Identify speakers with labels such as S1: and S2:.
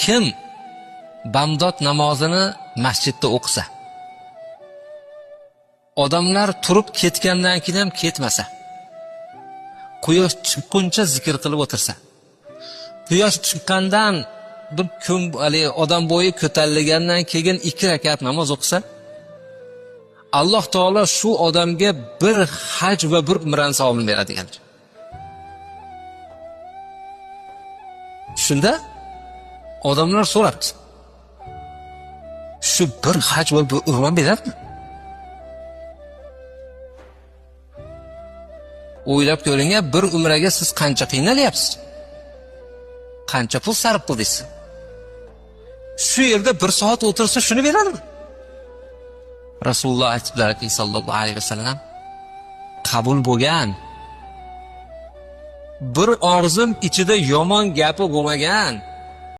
S1: Kim bamdod namozini masjidda o'qisa, odamlar turib ketgandan keyin ham ketmasa, quyosh chiqquncha zikr qilib o'tirsa, quyosh chiqqandan bir kun haligi odam bo'yi ko'tarilgandan keyin 2 rakat namoz o'qisa, Alloh taolo shu odamga bir haj va bir umrani savobini beradi degandir. Shunda odamlar so'rabdi. Shu bir haj va bir umra beradimi? O'ylab ko'ring, bir umraga siz qancha qiynalyapsiz? Qancha pul sarf qildingiz? Shu yerda bir soat o'tirsa shuni beradimi? Rasululloh aytibdilarki sallallohu alayhi vasallam, qabul bo'lgan bir orzum ichida yomon gapi bo'lmagan